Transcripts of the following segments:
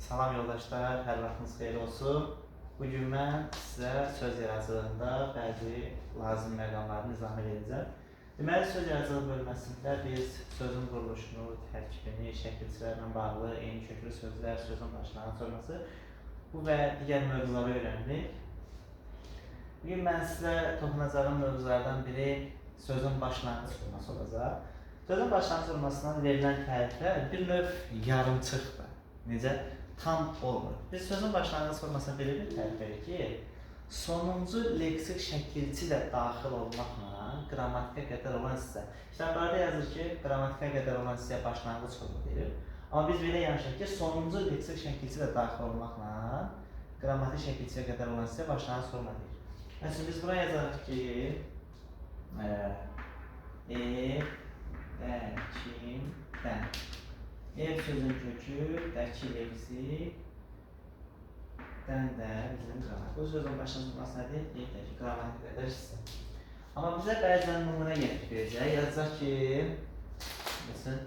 Salam yoldaşlar, hər vaxtınız xeyir olsun. Bu gün mən sizə söz yaradıcılığında bəzi lazım məqamları nizam edəcəm. Deməli, söz yaradıcılığı bölməsində biz sözün quruluşunu, tərkibini, şəkilçilərlə bağlı eyni köklü sözlər, sözün başlanğıc forması bu və digər mövzuları öyrəndik. Bugün mən sizə toxunacağım mövzulardan biri sözün başlanğıc forması olacaq. Sözün başlanğıc formasından verilən təriflər bir növ yarımçıqdır. Necə? Tam olmur. Biz sözün başlanğıc formasına belə bir tərif veririk ki, sonuncu leksik şəkilçi də daxil olmaqla qrammatika qədər olan hissə. Kitablarda yazır ki, qrammatika qədər olan hissəyə başlanğıc forma deyilir. Amma biz belə yanaşırıq ki, sonuncu leksik şəkilçi də daxil olmaqla qrammatik şəkilçiyə qədər olan hissəyə başlanğıc forma deyilir. Məsələn, biz bura yazarıq ki, evdəkindən. Ev sözün kökü, dəki leksik, dən də bizim qrammatik. Bu sözün başlanğıc forması nədir? Evdəki qrammatik qədər hissə. Amma bizə bəzən nümunə gətirib verəcək. Yazacaq ki, məsələn,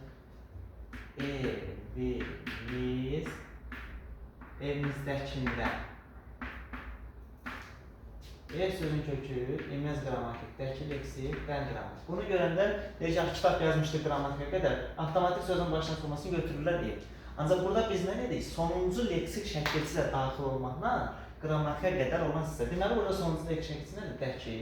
evimiz, evimizdəkindən. Ev sözün kökü, eməz qrammatik, dəki leksik, dən qrammatik. Bunu görəndə, deyək ki, kitab yazmışdı qrammatikə qədər, avtomatik sözün başlanğıc formasını götürürlər deyir. Ancaq burada biz nə dedik? Sonuncu leksik şəkilçi də daxil olmaqla qrammatikə qədər olan hissə. Deməli, burada sonuncu leksik şəkilçi nədir? Dəki.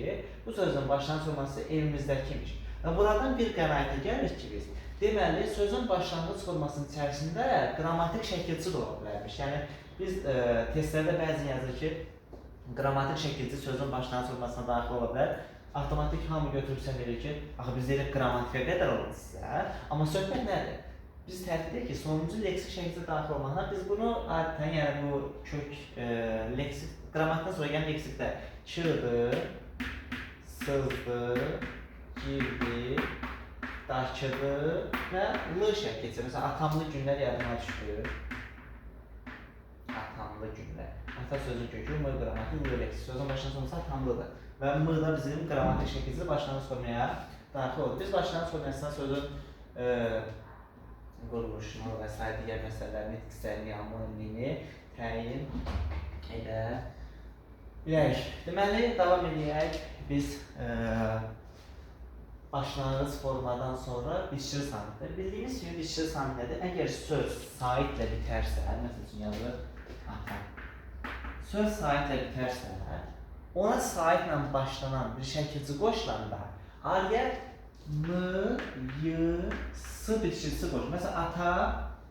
Bu sözün başlanğıc forması evimizdəkiymiş. Və buradan bir qənaətə gəlirik ki, biz, deməli, sözün başlanğıc formasının içərisində qrammatik şəkilçi də ola bilərmiş. Yəni, biz testlərdə bəzən yazır ki, qrammatik şəkilçi sözün başlanğıc formasına daxil ola bilər. Avtomatik hamı götürüb sən verir ki, axı biz deyirik qrammatikə qədər olan hissə. Amma söhbət nədir? Biz tərtib edirik ki, sonuncu leksik şəkilçi daxil olmaqla biz bunu adətən, yəni bu kök leksik, qrammatikdən sonra gələn leksikdə k-dır, sızdır, girdi, dakıdır və l şəkilçi. Məsələn, atamlı günlər yadıma düşdü. Atamlı günlər. Ata sözün kökü m qrammatik, l leksik. Sözün başlanğıc forması atamlıdır. Və m da bizim qrammatik şəkilçi başlanğıc formaya daxil olur. Biz başlanğıc formasından sözün quruluşunu və sair digər məsələlərini, hissəlini, anonimliyini təyin edə bilərik. Deməli, davam edək. Biz başlanğıc formadan sonra bitişir samitlər. Bildiyimiz kimi bitişir samit nədir? Əgər söz saitlə bitərsə, məsəl üçün yazılır ata. Söz saitlə bitərsə, ona saitlə başlanan bir şəkilçi qoşulanda araya m, y, s bitişirisi qoşulur. Məsələn, ata,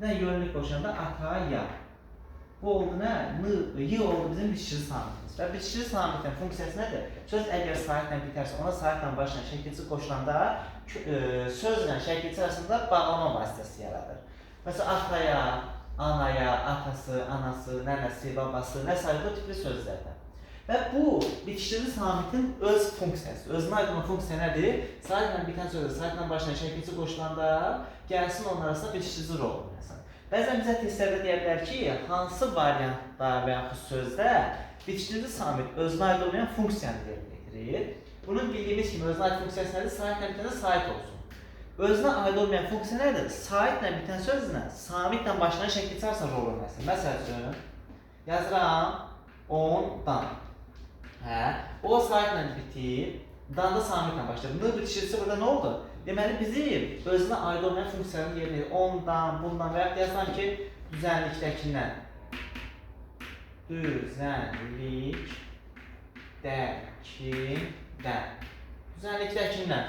nə yönlük qoşulanda ata, ya. Bu oldu nə? N, y oldu bizim bitişir samitimiz. Və bitişir samitin funksiyası nədir? Söz əgər saitlə bitərsə, ona saitlə başlayan şəkilçi qoşulanda sözlə şəkilçi arasında bağlama vasitəsi yaradır. Məsələn, ataya, anaya, atası, anası, nənəsi, babası, nə sayı bu tipli sözlərdə. Və bu bitişdirici samitin öz funksiyası, özünə aid olan funksiya nədir? Saitlə bitən sözlə, saitlə başlayan şəkilçi qoşulanda gəlsin onun arasında bitişdirici rol oynasın. Bəzən bizə testlərdə deyə bilər ki, hansı variantda və yaxud sözdə bitişdirici samit özünə aid olmayan funksiyanı yerinə yetirir. Bunun bildiyimiz kimi özünə aid funksiyası nədir? Saitlə bitəndə sait olsun. Özünə aid olmayan funksiya nədir? Saitlə bitən sözlə samitlə başlayan şəkilçi arasında rol oynasın. Məsəl üçün, yazıram ondan. Hə, o saitlə bitir, danda samitlə başlayır. N bitişirisi burada nə oldu? Deməli, bizim özünə aid olmayan funksiyanın yerinə ondan, bundan və yaxud deyəsən ki, düzənlikdəkindən. Düzənlikdəkindən. Düzənlikdəkindən.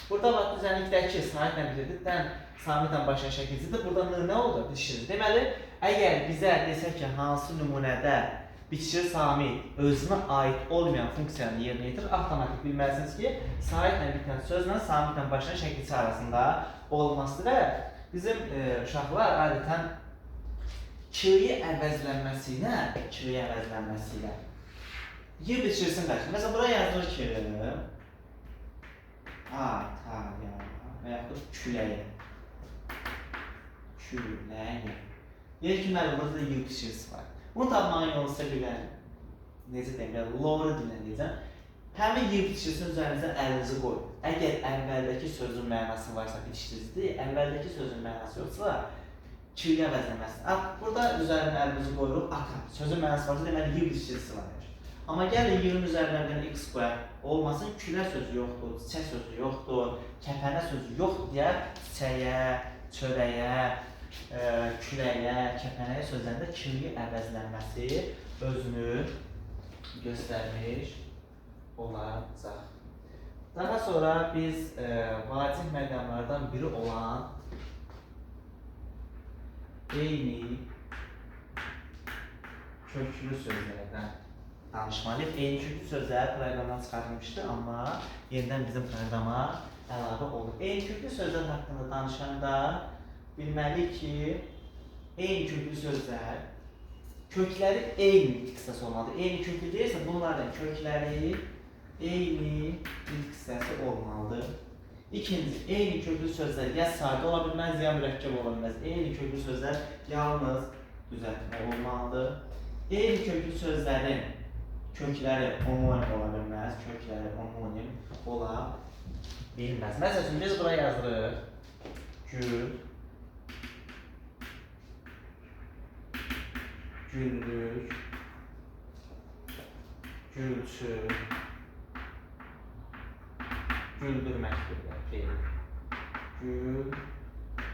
Burada bax, düzənlikdəki saitlə bitirdi, dən samitlə başlayan şəkilçidir. Burada n nə oldu? Bitişirdi. Deməli, əgər bizə desək ki, hansı nümunədə bitişir samit özünə aid olmayan funksiyanı yerinə yetirir, avtomatik bilməlisiniz ki, saitlə bitən sözlə samitlə başlayan şəkilçi arasında olmasıdır və bizim uşaqlar adətən k-yi əvəzlənməsi ilə y bitişirsin qarşı. Məsələn, bura yazılır ki, ataya və yaxud küləyə. Küləyə. Deyir ki, müəllim, burada da y bitişirisi var. Bunu tapmağın yolunu sizə bir dənə, necə deyim, yəni, loru dillə deyəcəm. Həmin y bitişirisinin üzərinizə əlinizi qoyun. Əgər əvvəldəki sözün mənası varsa bitişdiricidir, əvvəldəki sözün mənası yoxsa Ç-yə əvəzlənməsi. Burada üzərinə əlimizi qoyuruq, ata. Sözün mənası varsa, deməli, y bitişicisi var. Amma gəlin y-nin üzərinə bir dənə x qoyaq. Olmasın, külə sözü yoxdur, çiçək sözü yoxdur, kəpənə sözü yoxdur deyə çiçəyə, çörəyə, küləyə, kəpənəyə sözlərində ç-yə əvəzlənməsi özünü göstərmiş olacaq. Daha sonra biz vacib məqamlardan biri olan eyni köklü sözlərdən danışmalıyıq. Eyni köklü sözlər proqramdan çıxarılmışdı, amma yenidən bizim proqrama əlavə olub. Eyni köklü sözlər haqqında danışanda bilməliyik ki, eyni köklü sözlər kökləri eyni nitq hissəsi olmalıdır. Eyni köklü deyirsə, bunların kökləri eyni nitq hissəsi olmalıdır. İkinci, eyni köklü sözlər ya sadə ola bilməz, ya mürəkkəb ola bilməz. Eyni köklü sözlər yalnız düzəltmə olmalıdır. Eyni köklü sözlərin kökləri omonim ola bilməz, kökləri omonim ola bilməz. Məsəl üçün, biz bura yazırıq gül, güllük, gülçü, güldürmək deyirlər, feil.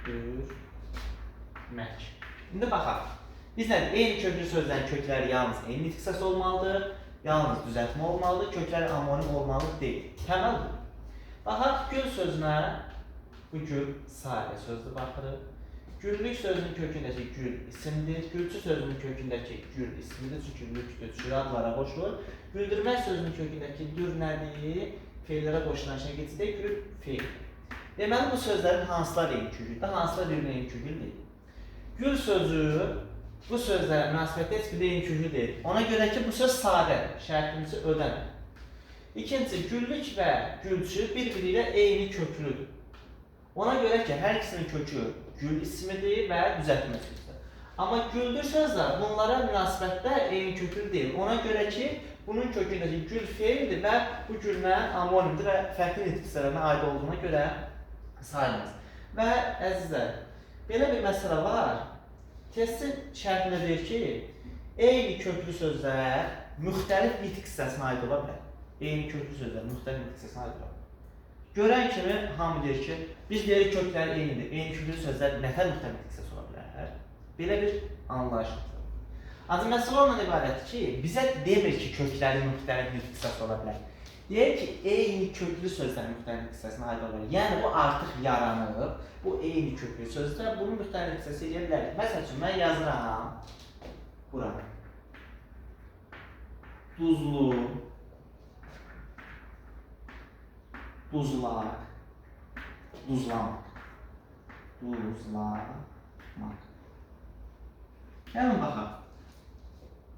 Güldürmək. İndi baxaq. Biz nə deyik? Eyni köklü sözlərin kökləri yalnız eyni nitq hissəsi olmalıdır, yalnız düzəltmə olmalıdır, kökləri amonim olmalı deyil. Təməl budur. Baxaq, gül sözünə, bu gül sadə sözdür, baxırıq. Güllük sözünün kökündəki gül isimdir, gülçü sözünün kökündəki gül ismidir, çünki lükdür, cürə adlara qoşulur. Güldürmək sözünün kökündəki dür nədir? Feillərə qoşulan şəkildə gül feil. Deməli, bu sözlərin hansılar eyni köklüdür, hansılar bir-birinə eyni köklü deyil. Gül sözü bu sözlərə münasibətdə heç bir eyni köklü deyil. Ona görə ki, bu söz sadədir, şərtimizi ödəmir. İkincisi, güllük və gülçü bir-biri ilə eyni köklüdür. Ona görə ki, hər ikisinin kökü gül ismidir və düzəltmə sözüdür. Amma güldür sözlər bunlara münasibətdə eyni köklü deyil. Ona görə ki, bunun kökündəki gül feildir və bu gülmə amonimdir və fərqli nitq hissələrinə aid olduğuna görə sayılmaz. Və əzizlər, belə bir məsələ var. Testin şərtində deyir ki, eyni köklü sözlər müxtəlif nitq hissəsinə aid ola bilər. Eyni köklü sözlər müxtəlif nitq hissəsinə aid ola bilər. Görən kimi hamı deyir ki, biz deyirik kökləri eynidir, eyni köklü sözlər nətər müxtəlif nitq hissəsi ola bilər? Belə bir anlayış var. Ancaq məsələ ondan ibarətdir ki, bizə demir ki, kökləri müxtəlif nitq hissəsi ola bilər. Deyir ki, eyni köklü sözlər müxtəlif nitq hissəsinə aid ola bilər. Yəni, bu artıq yaranıb, bu eyni köklü sözlər bunu müxtəlif nitq hissəsi eləyə bilərik. Məsəl üçün, mən yazıram bura. Duzlu, duzlaq, duzlamaq, duzlamaq. Gəlin baxaq.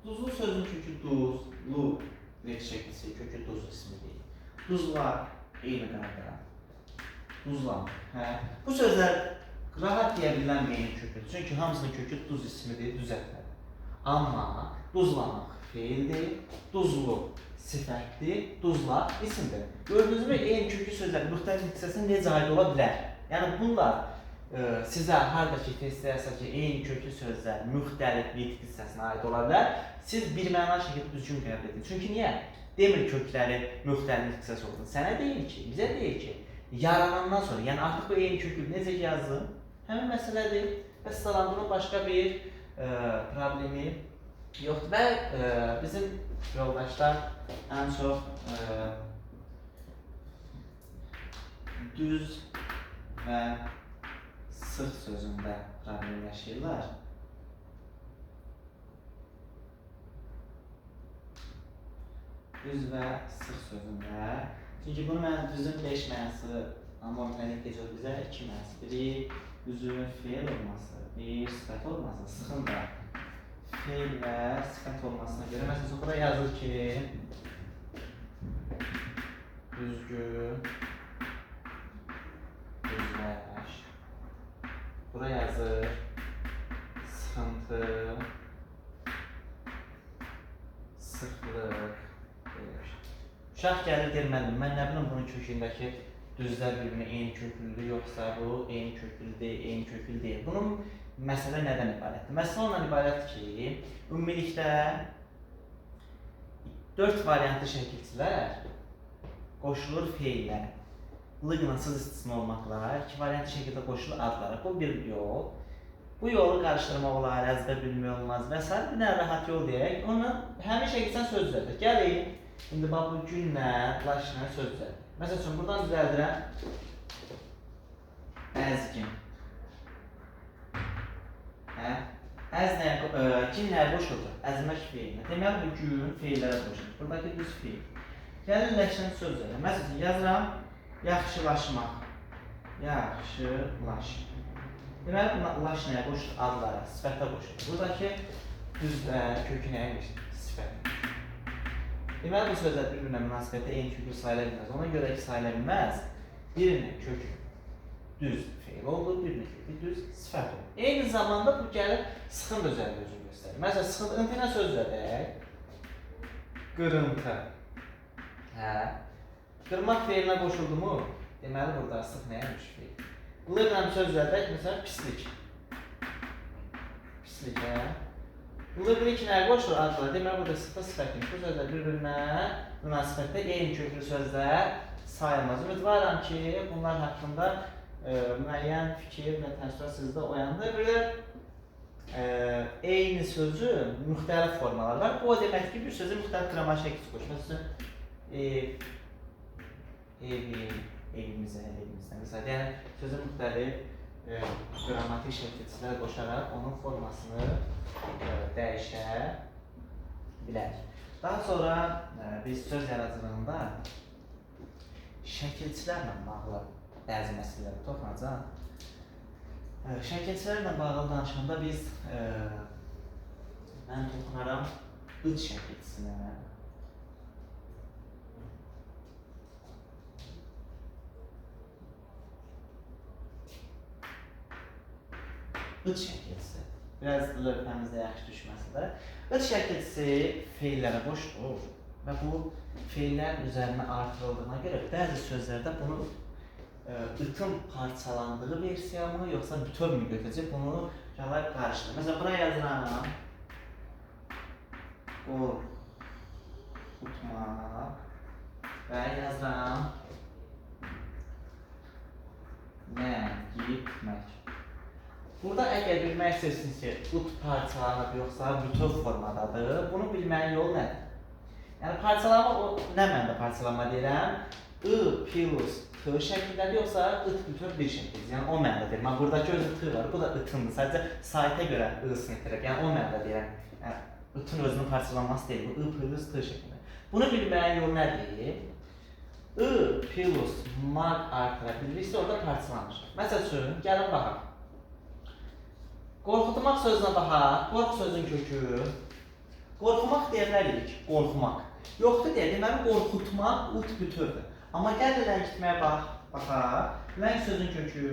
Duzlu sözünün kökü duz, lu nitq şəklisi, kökü duz ismi deyil. Duzlaq, eyni qayda. Duzlamaq. Hə. Bu sözlər rahat deyə bilinən eyni köküdür. Çünki hamısının kökü duz ismidir, düzəltmədir. Amma duzlamaq feildir, duzlu sifətdir, duzlaq isimdir. Gördüyünüz kimi eyni köklü sözlər müxtəlif nitq hissəsinə necə aid ola bilər? Yəni bunlar sizə haradakı testdə yazsa ki, eyni köklü sözlər müxtəlif nitq hissəsinə aid ola bilər, siz bir məna şəkildə düzgün qəbul edin. Çünki niyə? Demir kökləri müxtəlif nitq hissəsi olsun. Sənə deyir ki, bizə deyir ki, yaranandan sonra, yəni artıq bu eyni köklü necə yazın, həmin məsələdir. Vəssalam, bunun başqa bir problemi yoxdur. Və bizim yoldaşlar ən çox düz və sıx sözündə problem yaşayırlar. Düz və sıx sözündə. Çünki bunu mən düzün 5 mənası, amma müəyyən edəcək bizə 2 mənası. Biri düzün feil olması, bir sifət olması, sıxın da feil və sifət olmasına görə. Məsələn, bura yazır ki, düzgün, düzləş. Bura yazır sıxıntı, sıxlıq. Uşaq gəlir deyir, müəllim, mən nə bilim bunun kökündəki düzlər bir-birinə eyni köklüdür, yoxsa bu eyni köklü deyil, eyni köklü deyil. Bunun Məsələ nədən ibarətdir? Məsələ ondan ibarətdir ki, ümumilikdə 4 variantlı şəkilçilər qoşulur feillərə. Lıqnasız istisna olmaqla 2 variantlı şəkildə qoşulur adlara. Bu bir yol. Bu yolu qarışdırmaq olar, əzbər bilmək olmaz və s. Bir dənə rahat yol deyək. Onunla həmin şəkildən söz düzəldək. Gəlin, indi bax bu günlə, laşla söz düzəldək. Məsəl üçün, buradan düzəldirəm. Əzgin. Hə? Əz nəyə, gin nəyə qoşuldu? Əzmək feilinə. Deməli, bu gün feillərə qoşulur. Buradakı düz feil. Gəlin, ləşlə söz düzəldək. Məsəl üçün, yazıram, yaxşılaşmaq. Yaxşılaş. Deməli, laş nəyə qoşulur? Adlara, sifətə qoşulur. Buradakı düz kökü nəyəmiş? Sifət. Deməli, bu sözlər bir-birinə münasibətdə eyni kökü sayıla bilməz. Ona görə ki, sayıla bilməz, birinin kökü düz feil oldu, birinin kökü düz sifət oldu. Eyni zamanda bu gəlib sıxın da üzərində özünü göstərir. Məsələn, sıxıntı ilə söz düzəldək. Qırıntı. Hə. Qırmaq feilinə qoşuldu mu? Deməli, burada sıx nəyəmiş feil? L-ilə söz düzəldək, məsələn, pislik. Pislik, hə? L-lik nəyə qoşulur adlar? Deməli, burada sıxda sifətmiş. Bu sözlər bir-birinə münasibətdə eyni köklü sözlər sayılmaz. Ümidvaram ki, bunlar haqqında müəyyən fikir və təəssürat sizdə oyandı. Bir də eyni sözü müxtəlif formalar var. Bu o deməkdir ki, bir sözü müxtəlif qramar şəkilsi qoşulur. Məsələn, ev, evi, evimizə, evimizdən və s. Yəni, sözü müxtəlif qrammatik şəkilçilər qoşaraq onun formasını dəyişə bilər. Daha sonra biz söz yaradıcılığında şəkilçilərlə bağlı bəzi məsələlərə toxunacaq. Şəkilçilərlə bağlı danışanda biz mən toxunaram ıd şəkilçisinə. Id şəkilçisi. Biraz lövhəmizdə yaxşı düşməsi də. Id şəkilçisi feillərə qoşulur və bu feillərin üzərinə artırıldığına görə bəzi sözlərdə bunu ıtın parçalandığı versiya mı, yoxsa bütöv mü götürəcək, bunu uşaqlar qarışdırır. Məsələn, bura yazıram. Qorxutmaq və yazıram. Ləngitmək. Burada əgər bilmək istəyirsiniz ki, ut parçalanıb yoxsa bütöv formadadır, bunu bilməyin yolu nədir? Yəni, parçalanma, o nə mənada parçalanma deyirəm? I plus T şəklindədir, yoxsa it bütöv bir şəkildir. Yəni, o mənada deyirəm. Mən buradakı özü T var, bu da itındır. Sadəcə saytə görə I-sını itirib. Yəni, o mənada deyirəm. Yəni, itın özünün parçalanması deyil, bu I plus T şəklində. Bunu bilməyin yolu nədir? I plus mag artıra biliriksə, orada parçalanır. Məsəl üçün, gəlin baxaq. Qorxutmaq sözünə baxaq, qorx sözün kökü. Qorxumaq deyə bilərik, qorxumaq. Yoxdur deyə, deməli, qorxutmaq ut bütövdür. Amma gəlin ləngitməyə baxaq. Ləng sözün kökü,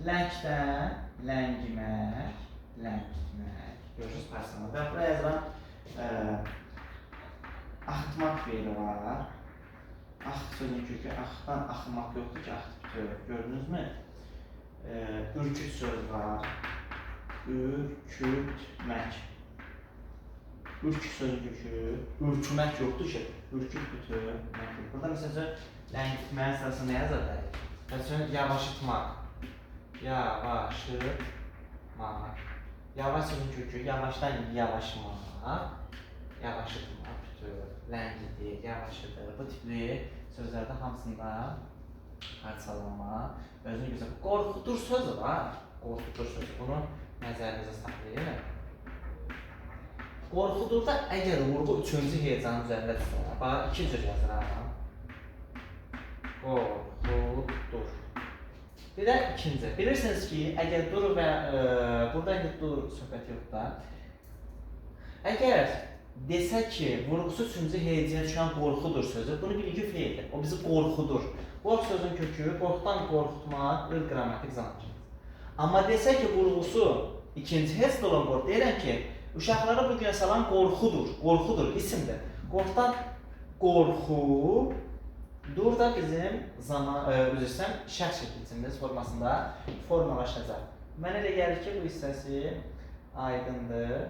ləngdən ləngimək, ləngitmək. Görürsünüz, parçalanır. Və buraya yazılan axıtmaq feili var. Ax sözün kökü, axdan axımaq yoxdur ki, axıt bütöv. Gördünüzmü? Ürküt söz var. Ürkütmək. Ürk sözün kökü, ürkümək yoxdur ki, ürküt bütöv, mək. Burada məsəl üçün, ləngitməyin sırasında nə yaza bilərik? Məsəl üçün, yavaşıtmaq. Yavaşıtmaq. Yavaş sözün kökü, yavaşdan yavaşmaq, yavaşıtmaq bütöv, ləngidir, yavaşıdır. Bu tipli sözlərdə hamısında parçalanma özünü gözəl. Qorxudur sözü var. Qorxudur sözü. Bunu nəzərinizə saxlayın. Qorxudur da əgər vurğu üçüncü hecanın üzərindədirsə, bax, iki cür yazıram. Qorxudur. Bir də ikinci. Bilirsiniz ki, əgər dur və burada indi dur söhbəti yoxdur da. Əgər desə ki, vurğusu üçüncü hecaya düşən qorxudur sözü, bunu bilin ki, feildir. O bizi qorxudur. Qorx sözün kökü, qorxdan qorxutmaq, ır qrammatik zancıdır. Amma desə ki, vurğusu ikinci hecdə olan qorx, deyirəm ki, uşaqlara bu günə salan qorxudur, qorxudur, isimdir. Qorxdan qorxu, dur da bizim zaman, üzr istəyirəm, şəxs şəkilçimiz formasında formalaşacaq. Mənə elə gəlir ki, bu hissəsi aydındır.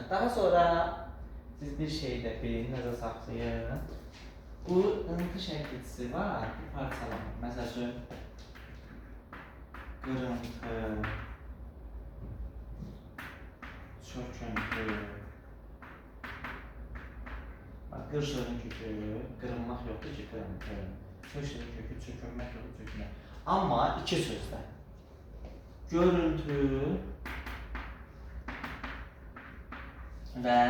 Daha sonra siz bir şey də bilin, nəzər saxlayın. Bu ıntı şəkilçisi var, bu parçalanır. Məsəl üçün, qırıntı, çöküntü. Bax, qır sözün kökü, qırılmaq yoxdur ki, qırıntı. Çök sözün kökü, çökünmək yoxdur, çökünmək. Amma iki sözdə. Görüntü və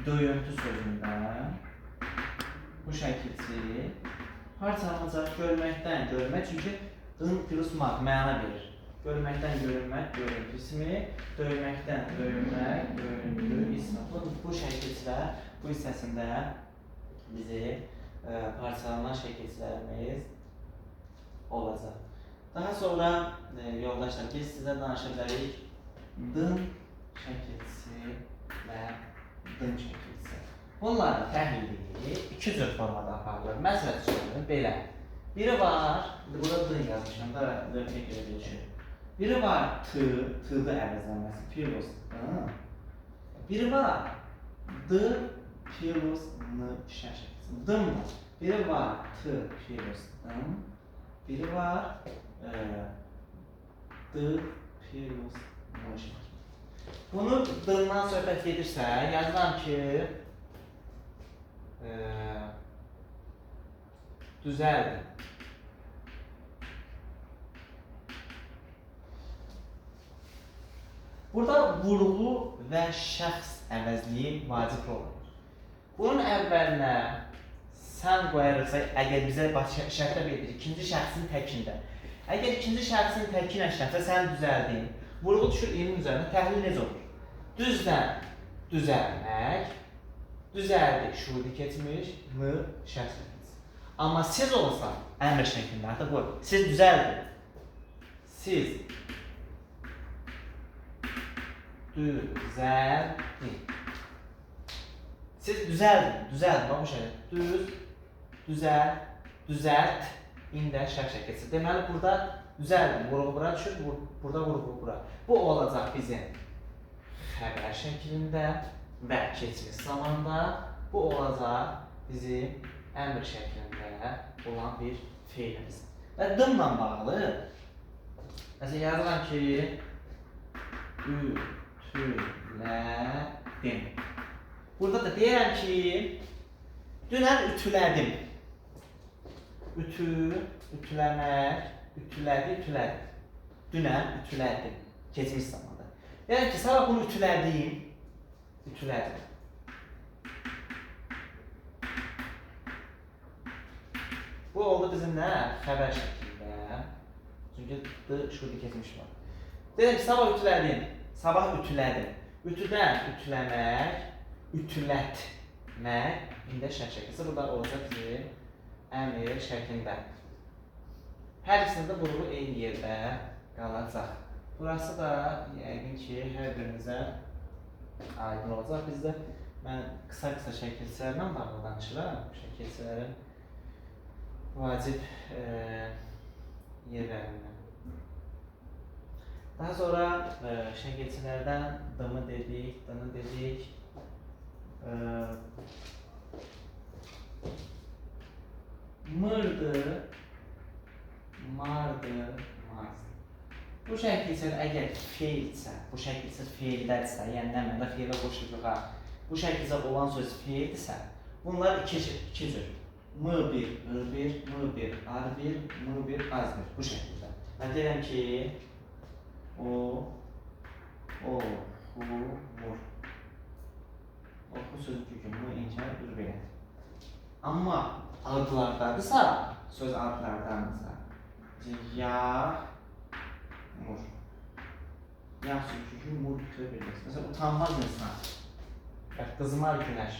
döyüntü sözündə bu şəkilçi parçalanacaq görməkdən görmək, çünki ın plus maq məna verir. Görməkdən görünmək, görüntü ismi, döyməkdən döyünmək, döyüntü ismi. Bu şəkilçilər, bu hissəsində bizi parçalanan şəkilçilərimiz olacaq. Daha sonra yoldaşlar, biz sizə danışa bilərik dın şəkilçisi və dın şəkilçisi. Bunların təhlili iki cür formada aparılır. Məsəl üçün, belə. Biri var, burada dın yazmışam da lövhəyə görə düşür. Biri var t, t-da əvəzlənməsi, plus n. Biri var d plus n şəkilçisi. Dın var. Biri var t plus n. Biri var d plus n şəkilçisi. Bunu dından söhbət gedirsə, yazıram ki, düzəldin. Burada vurğu və şəxs əvəzliyi vacib rol oynayır. Bunun əvvəlinə sən qoyarıqsa, əgər bizə şərtdə bildirir, ikinci şəxsin təkində. Əgər ikinci şəxsin təkinə şərtsə, sən düzəldin, vurğu düşür inin üzərinə, təhlil necə olur? Düzdən düzəlmək, düzəldi, şuudi keçmiş, m şəxs şəklində. Amma siz olsa, əmr şəklində, artıq bu, siz düzəldin, siz düzəldin. Siz düzəldin, düzəldin, bax bu şəkildə. Düz, düzəl, düzəlt, ində şəx şəkilçisi. Deməli, burada düzəldin, vurğu bura düşür, burada vurğu bura. Bu olacaq bizim xəbər şəklində və keçmiş zamanda. Bu olacaq bizim əmr şəklində olan bir feilimiz. Və dımla bağlı, məsələn, yazıram ki, ütülədim. Burada da deyirəm ki, dünən ütülədim. Ütü, ütüləmək, ütülədi, ütülədi. Dünən ütülədim. Keçmiş zamanda. Deyirəm ki, sabah bunu ütülədim. Ütülədim. Bu oldu bizim nə? Xəbər şəklində. Çünki d şurada keçmiş var. Deyirəm ki, sabah ütülədim. Sabah ütülədim. Ütüdən ütüləmək, ütülətmək. İndi şək şəkilsi. Burada olacaq bizim əmr şəklində. Hər ikisində vurğu eyni yerdə qalacaq. Burası da yəqin ki, hər birinizə aydın olacaq. Bizdə mən qısa-qısa şəkilçilərlə bağlı danışıram. Şəkilçilərin vacib yerlərindən. Daha sonra şəkilçilərdən dımı dedik, dını dedik. Mırdı, mardı, mazdı. Bu şəkilçilər əgər feilsə, bu şəkilçilər feildədirsə, yəni nə mənada feilə qoşulduğa, bu şəkilçə olan söz feildirsə, bunlar iki cür. M1, I1, M1, R1, M1, Az1. Bu şəkildə. Mən deyirəm ki, o, oxumur. Oxu sözü kökü, M inkar, ür belədir. Amma adlardadırsa, söz adlardandırsa, yağmur. Yağ sözü kökü, mur bitirə bilməz. Məsələn, utanmaz insan. Bax, qızmar günəş.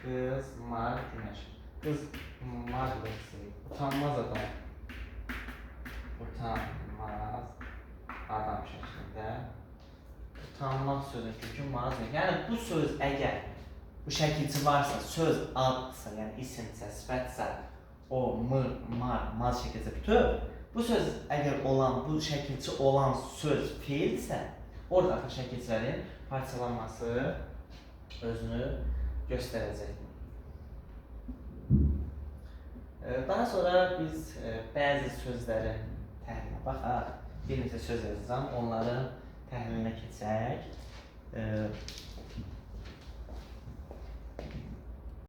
Qızmar günəş. Qızmar leksik. Utanmaz adam. Utanmaz adam şəklində. Utanmaq sözün kökü maz. Yəni, bu söz əgər bu şəkilçi varsa, söz adsa, yəni isimsə, sifətsə, o, m, mar, maz şəkilçi bütöv. Bu söz əgər olan, bu şəkilçi olan söz feildirsə, orada artıq şəkilçilərin parçalanması özünü göstərəcək. Daha sonra biz bəzi sözlərin təhlilinə baxaq. Bir neçə söz yazacağam, onların təhlilinə keçək.